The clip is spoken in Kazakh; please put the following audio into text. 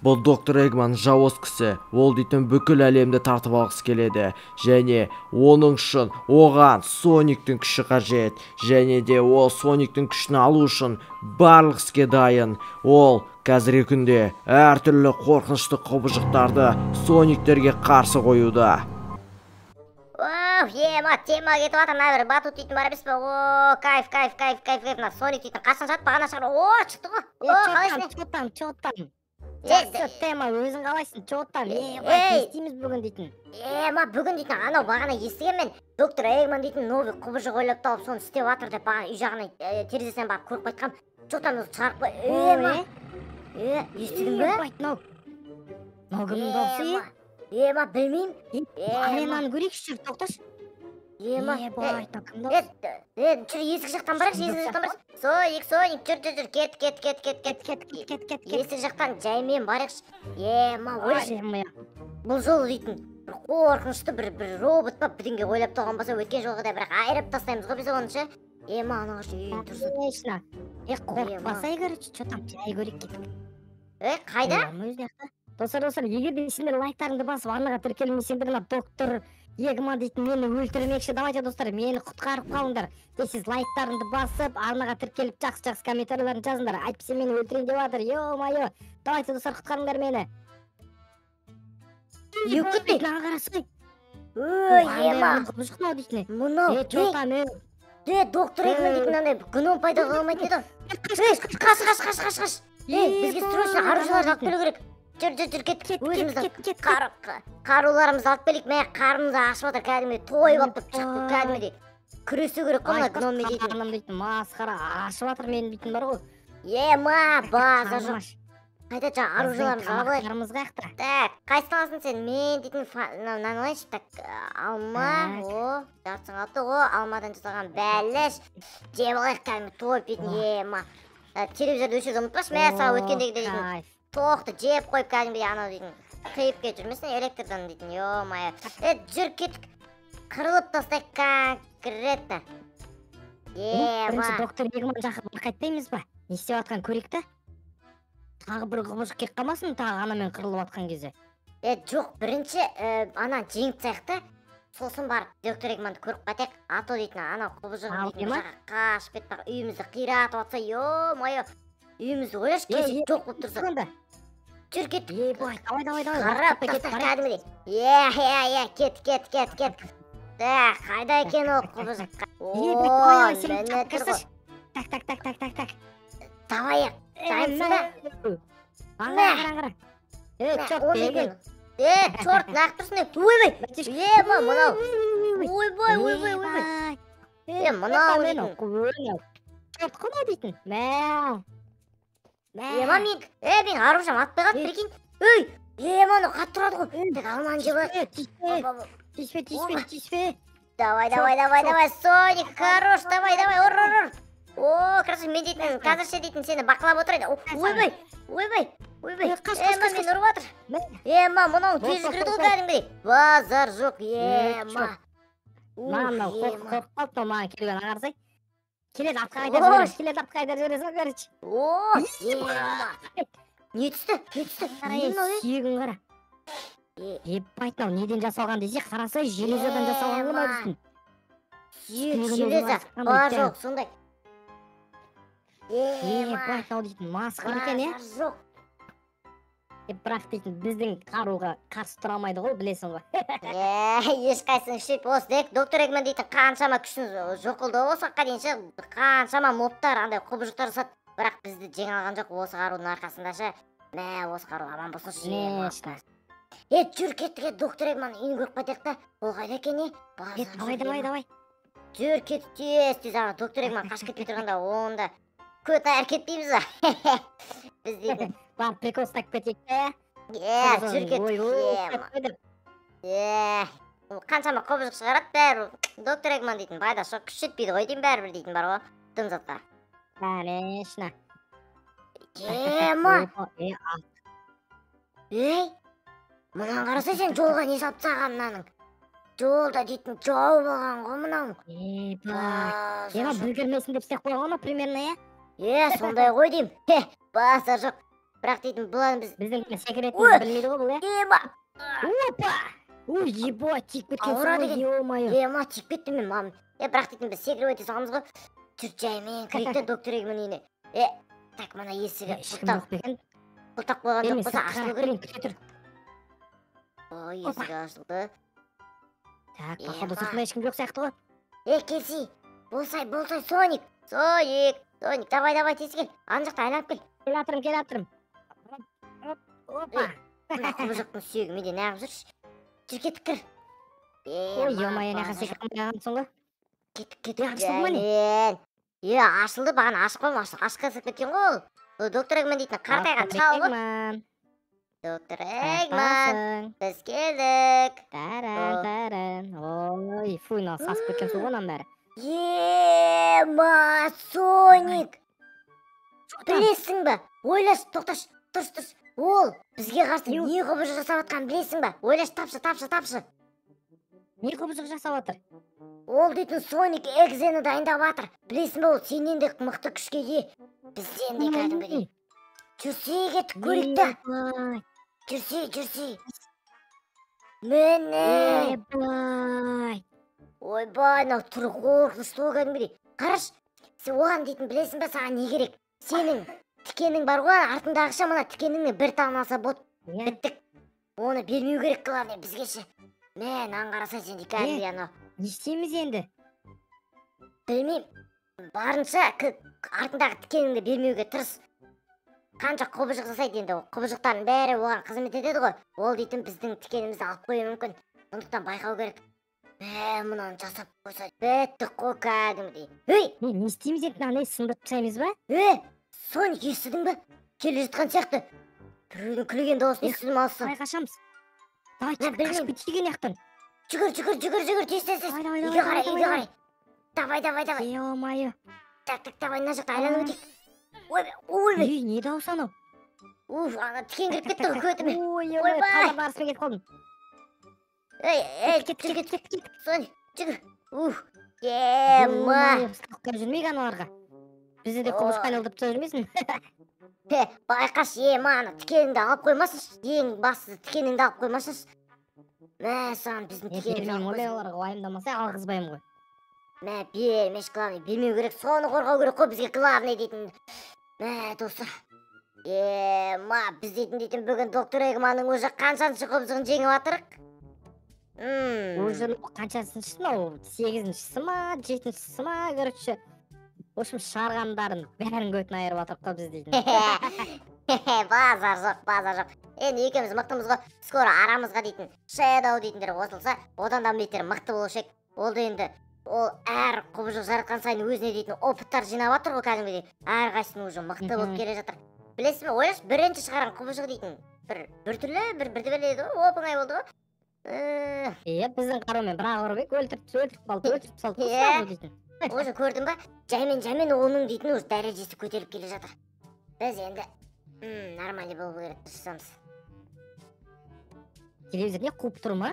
Бұл доктор Эгман жауыз кісі. Ол дейтін бүкіл әлемді тартып алғысы келеді. Және оның үшін оған Сониктің күші қажет. Және де ол Сониктің күшін алу үшін барлық іске дайын. Ол қазіргі күнде әртүрлі қорқынышты құбыжықтарды Сониктерге қарсы қоюда. Оу, ема, тема кетіп жатыр, мына бір батут дейтін бар емес пе? О, кайф, кайф, кайф, кайф, кайф. Мына Соник дейтін қашан шығады, бағана шығар. О, шықты ғой. О, қалайсың? Чё там, чё там? Жақсы тема, өзің қалайсың, чё там? Е, не істейміз бүгін дейтін? Ема, бүгін дейтін, анау бағана естіген мен, доктор Эгман дейтін новый құбыжық ойлап тауып, соны істеп жатыр деп бағана үй жағына терезесінен барып көріп қайтқам. Чё там, шығарып қой. Ема, естідің бе? Мынау. Мынау кімнің дауысы? Ема, білмеймін. Аренаны көрейікші, жүр, тоқташы. Ема, мынау кім дауысы? Жүр, есік жақтан барайықшы, есік жақтан барайықшы. Соник, Соник, жүр, жүр, жүр, кет, кет, кет, кет, кет. Кет, кет, кет, кет, кет. Есік жақтан жаймен барайықшы. Ема, ойлашы. Бұл жолы дейтін бір қорқынышты бір робот па бірдеңе ойлап тауған болса, өткен жолғыдай бірақ айырып тастаймыз ғой біз оны ше. Ема, ана қашы үйін тұрсын. Конечно. Қорықпасай, короче, чё там, жай көрейік, кеттік. Қайда? Достар, достар, егер де сендер лайктарыңды басып, арнаға тіркелмесеңдер, мына доктор Эгман дейтін мені өлтірмекші. Давайте, достар, мені құтқарып қалыңдар. Тез лайктарыңды басып, арнаға тіркеліп, жақсы-жақсы комментарийлерін жазыңдар. Әйтпесе мені өлтірейін деп жатыр. Ё-моё. Давайте, достар, құтқарыңдар мені. Екі Мына қарасай. Ой, ема. Құбыжық мынау дейтін. Мынау. Чё там, Е, доктор Эгман дейтін мынандай гном пайда қыла алмайтын еді. Қаш, қаш, қаш, қаш, қаш. Бізге срочно оружиеларды алып келу керек. Жүр, жүр, жүр, кет, Кет, өзіміздің кет, кет, қаруларымызды алып келейік. Мә, қарнымыз ашып жатыр, кәдімгідей тойып алып тұрып шықтық, кәдімгідей. Күресу керек қой мына гноммен дейтін. Қарным дейтін, масқара ашып жатыр менің дейтін бар ғой. Ема, база жоқ. Қайда жаңа оружиеларымызды алып алайық. Қарнымыз қаяқта? Так, қайсысын аласың сен? Мен дейтін мынаны алайыншы. Так, алма, о, жартысын қалыпты, о, алмадан жасалған бәліш. Жеп алайық кәдімгі тойып дейтін, ема. Телевизорды өшіруді ұмытпашы, мә, саған өткендегідей дейтін. Тоқты жеп қойып кәдімгідей анау дейтін. Қиып кетіп жүрмесін электрдан дейтін, ё-моё. Жүр, кеттік. Қырылып тастайық конкретно. Ема. Бірінші доктор Эгман жаққа барып қайтпаймыз ба? Не істеп жатқанын көрейік та. Тағы бір құбыжық келіп қалмасын, тағы анамен қырылып жатқан кезде. Жоқ, бірінші ананы жеңіп тастайық та, сосын барып доктор Эгманды көріп қайтайық. Ато дейтін анау құбыжық дейтін бір жаққа қашып кетіп барып үйімізді қиратып жатса, ё-моё. Үйімізді ойлашы, кеше жоқ болып тұрса. Жүр, кеттік. Ебай, давай, давай, давай. Қарап тастайық кәдімгідей. Е, е, е, кет, кет, кет, кет. Так, қайда екен ол құбыжық? О, міне тұр ғой. Так, так, так, так, так, так. Давай, дайынсың ба? Аңғара, аңғара. Черт, деген. Черт, нағып тұрсың не? Ойбай, ема, мынау. Ойбай, ойбай, ойбай. Мынау дейтін. Черт, қой дейтін. Мә. Ема, мен, мен оружием атпай қалды, прикинь. Ей, ема, анау қатты ұрады ғой. Так, алманы жеп алайық. Тиіспе, тиіспе, тиіспе. Давай, давай, давай, давай, Соник, хорош, давай, давай, ұр, ұр, ұр. О, красавчик, мен дейтін, қазірше дейтін сені бақылап отырайын. Ойбай, ойбай, ойбай. Ема, мені ұрып жатыр. Ема, мынау тез жүгіреді ғой кәдімгідей. Базар жоқ, ема. Мынау қорқып қалды, маған келген ағарсай. Келеді, артқа қайтарып жібересің, келеді, артқа қайтарып жібересің, короче. О, ема. Не түсті, не түсті? Сүйегін қара. Ебать, мынау неден жасалған десе, қарасай, железодан жасалған ғой мынау дейтін. Сүйек, железо, бар жоқ, сондай. Ебать, мынау дейтін масқара екен, е? Жоқ. Бірақ дейтін біздің қаруға қарсы тұра алмайды ғой, білесің ғой. Ешқайсысын күшейт. Осы доктор Эгман дейтін қаншама күшін жоқ қылды осы уақытқа дейін ше, қаншама мобтар, андай құбыжықтар жасады. Бірақ бізді жеңе алған жоқ осы қарудың арқасында ше. Мә, осы қару аман болсыншы. Жүр, кеттік, доктор Эгман үйін көріп қайтайық та. Ол қайда екен, е? Давай, давай, давай. Жүр, кеттік, тез, тез, ана доктор Эгман қашып кетпей тұрғанда, онда көт айыр кетпейміз ба? Біз дейтін. Барып прикол ұстап кетейік те. Жүр, кеттік. Қаншама құбыжық шығарады бәрі. Доктор Эгман дейтін пайдасы жоқ, күш жетпейді ғой деймін, бәрібір дейтін бар ғой, дым затқа. Конечно. Ема. Ей, мынаны қарасай сен, жолға не салып тастаған мынаның. Жолда дейтін жауып алған ғой мынау. Ебать. Ема, бүлдірмесін деп істеп қойған ғой, примерно, е? Сондай ғой деймін. Базар жоқ. Бірақ дейтін бұлар біз біздің секретімізді білмейді ғой бұл, иә? Ема. Опа! Ой, ебать, тиіп кеткен ғой, ё-моё. Ема, тиіп кеттім мен, мам. Бірақ дейтін біз секіріп өте саламыз ғой. Жүр, жаймен кірейік те доктор Эгман үйіне. Так, мына есігі құлтап қойған жоқ болса ашылу керек. Күте тұр. Ой, есігі ашылды. Так, походу сыртында ешкім жоқ сияқты ғой. Келсей. Болсай, болсай, Соник. Соник, Соник, давай, давай, тез кел. Ана жақта айналып кел. Келе жатырмын, келе жатырмын. Опа. Мына құбыжықтың сүйегі менде неғып жүрші? Жүр, кеттік, кір. Ой, ё-моё, неғып секіріп қалғансың ғой. Кеттік, кеттік. Ашылды ма не? Ашылды, бағана ашық қойма, ашыққа сырт кеткен ғой ол. Ол доктор Эгман дейтін қартайған шал ғой. Доктор Эгман, біз келдік. Таран, таран. Ой, фу, мынау сасып кеткен су ғой мынаның бәрі. Ема, Соник. Білесің бе? Ойлашы, тоқташы, тұршы, тұршы. Ол бізге қарсы не құбыжық жасап жатқанын білесің бе? Ойлашы, тапшы, тапшы, тапшы. Не құбыжық жасап жатыр? Ол дейтін Соник Экзені дайындап жатыр. Білесің бе, ол сенен де мықты күшке ие. Бізден де кәдімгідей. Жүрсей, кеттік, көрейік та. Жүрсей, жүрсей. Міне. Ойбай. Ойбай, мынау түрі қорқынышты ғой кәдімгідей. Қарашы, сен оған дейтін білесің бе, саған не керек? Сенің тікенің бар ғой, артындағы ше, мына тікеніңнен бір тағын алса бот. Біттік. Оны бермеу керек, главное, бізге ше. Мә, мынаны қарасай сен де кәдімгідей анау. Не істейміз енді? Білмеймін. Барынша артындағы тікеніңді бермеуге тырыс. Қанша құбыжық жасайды енді, құбыжықтардың бәрі оған қызмет етеді ғой. Ол дейтін біздің тікенімізді алып қоюы мүмкін. Сондықтан байқау керек. Мә, мынаны жасап қойса біттік қой кәдімгідей. Ей! Не істейміз енді, мынаны сындырып тастаймыз ба? Соник, естідің бе? Келе жатқан сияқты. Біреудің күлген дауысын естідім алыстан. Қалай қашамыз? Давай, қашып кетейік ана жақтан. Жүгір, жүгір, жүгір, жүгір, тез, тез, тез. Үйге қарай, үйге қарай. Давай, давай, давай. Ё-моё. Так, так, давай, мына жақта айланып өтейік. Ой, ой. Ей, не дауыс анау? Уф, ана тікен кіріп кетті ғой көтіме. Ой, ой, талдардың арасымен кетіп қалдым. Ей, ей, кет, кет, кет, кет. Соник, жүгір. Уф, ема. Ұстап жүрмейік аналарға. Бізді де құбыжыққа айналдырып тастап жүрмесін. Байқашы, ема, ана тікеніңді алып қоймасыншы. Ең бастысы тікеніңді алып қоймасыншы. Мә, саған біздің тікенімізді алып қойсын. Оларға уайымдамаса алғызбаймын ғой. Мә, бермеш, главный, бермеу керек, соны қорғау керек қой бізге, главный дейтін. Мә, достар. Ема, біз дейтін бүгін доктор Эгманның уже қаншаншы құбыжығын жеңіп жатырық? Уже қаншасыншысы мынау? 8-шісі ма, 7-шісі ма, короче. В общем, шығарғандарын бәрін көтін айырып жатырық қой біз дейтін. Базар жоқ, базар жоқ. Енді екеуміз мықтымыз ғой. Скоро арамызға дейтін Shadow дейтіндер қосылса, одан да мектер мықты болушы ек. Ол да енді ол әр құбыжық жаратқан сайын өзіне дейтін опыттар жинап жатыр ғой кәдімгідей. Әрқайсысын уже мықты болып келе жатыр. Білесіз бе, ойлашы, бірінші шығарған құбыжық дейтін бір түрлі, бір бірді еді ғой, оп-оңай болды ғой. Иә, біздің қарумен бір-ақ ұрып ек, өлтіріп салды, өлтіріп салды сразу дейтін. Уже көрдің ба? Жаймен-жаймен оның дейтін уже дәрежесі көтеріліп келе жатыр. Біз енді нормальный болу керек, тырысамыз. Телевизор не қуып тұр ма?